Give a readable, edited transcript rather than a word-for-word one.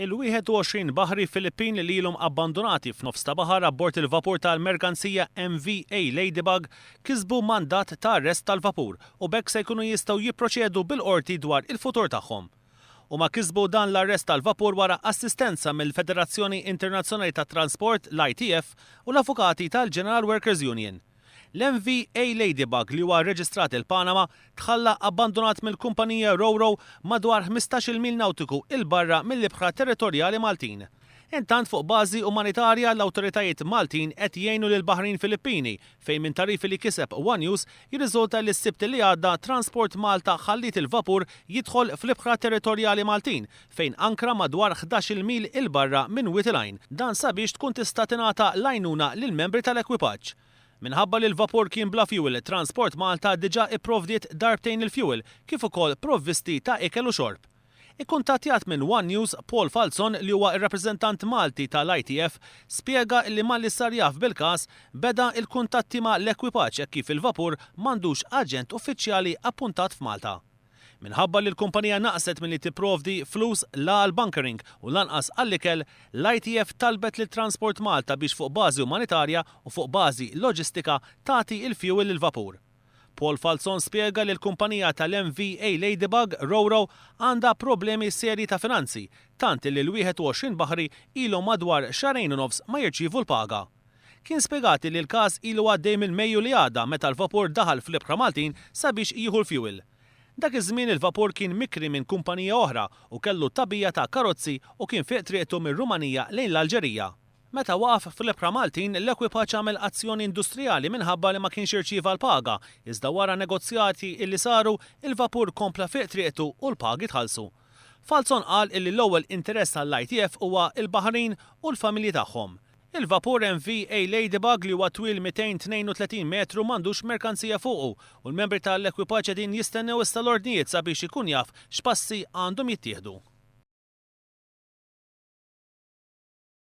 Il-21 baħri Filippin li ilhom abbandunati f'nofs ta' baħar abbord il-vapur tal-merkanzija MVA Ladybug kisbu mandat ta' arrest tal-vapur u b'hekk se jkunu jistgħu jipproċedu bil-qorti dwar il-futur tagħhom. Huma kisbu dan l-arrest tal-vapur wara assistenza mill-Federazzjoni Internazzjonali tat-Transport, l-ITF, u l-avukati tal-General Workers Union. L-MV A Ladybug li huwa rreġistrat il-Panama tħalla abbandunat mill-kumpanija Ro-Ro madwar 15-il mil nawtiku 'il barra mill-ibħra territorjali Maltin. Intant fuq bażi umanitarja l-awtoritajiet Maltin qed jgħinu lill-baħrin Filippini fejn minn tagħrif li kiseb one News jirriżulta li s-Sibt li għadda Transport Malta ħalliet il-vapur jidħol fl-ibħra territorjali Maltin fejn ankra madwar 11-il mil 'il barra minn Wied il-Għajn. Dan sabiex tkun tista' tingħata l-għajnuna lill-membri tal-ekwipaġġ. Minħabba li l-vapur kien bla fuel, Transport Malta diġà ipprovdiet darbtejn il-fuel kif ukoll provvisti ta' ikel u xorb. Ikkuntattjat minn one News, Paul Falzon li huwa r-rappreżentant Malti tal-ITF spjega li malli sar jaf bil-każ, beda l-kuntatti ma' l-ekwipaġġ hekk kif il-vapur m'għandux aġent uffiċjali appuntat f'Malta. Minħabba li l-kumpanija naqset milli tipprovdi flus la għall-bunkering u lanqas għall-ikel, l-ITF talbet lil Transport Malta biex fuq bażi umanitarja u fuq bażi loġistika tagħti l-fjuwil lill-vapur. Paul Falzon spjega li l-kumpanija tal-MVA Ladybug, Ro-Ro, għandha problemi serji ta' finanzi, tant li l-21 baħri ilhom madwar xahrejn u nofs ma jirċievu l-paga. Kien spjegat li l-każ ilu għaddej minn Mejju li għadda meta l-vapur daħal fl-ibħra Maltin sabiex jieħu l-fjuwil. Dak iż-żmien il-vapur kien mikri minn kumpanija oħra u kellu tagħbija ta' karozzi u kien fiq triqtu mir-Rumanija lejn l-Alġerija. Meta waqaf fl-ibħra Maltin, l-ekwipaġġ għamel azzjoni industrijali minħabba li ma kienx irċieva l-paga, iżda wara negozjati illi saru, il-vapur kompla fiq triqtu u l-pagi tħallsu. Falzon qal illi l-ewwel interess għall-ITF huwa l-baħrin u l-familji tagħhom. Il-vapur MV A Ladybug li huwa twil 232 metru m'għandux merkanzija fuqu u l-membri ta' l-ekwipaġġ qegħdin jistennew issa l-ordnijiet sabiex ikun jaf x'passi għandhom jittieħdu.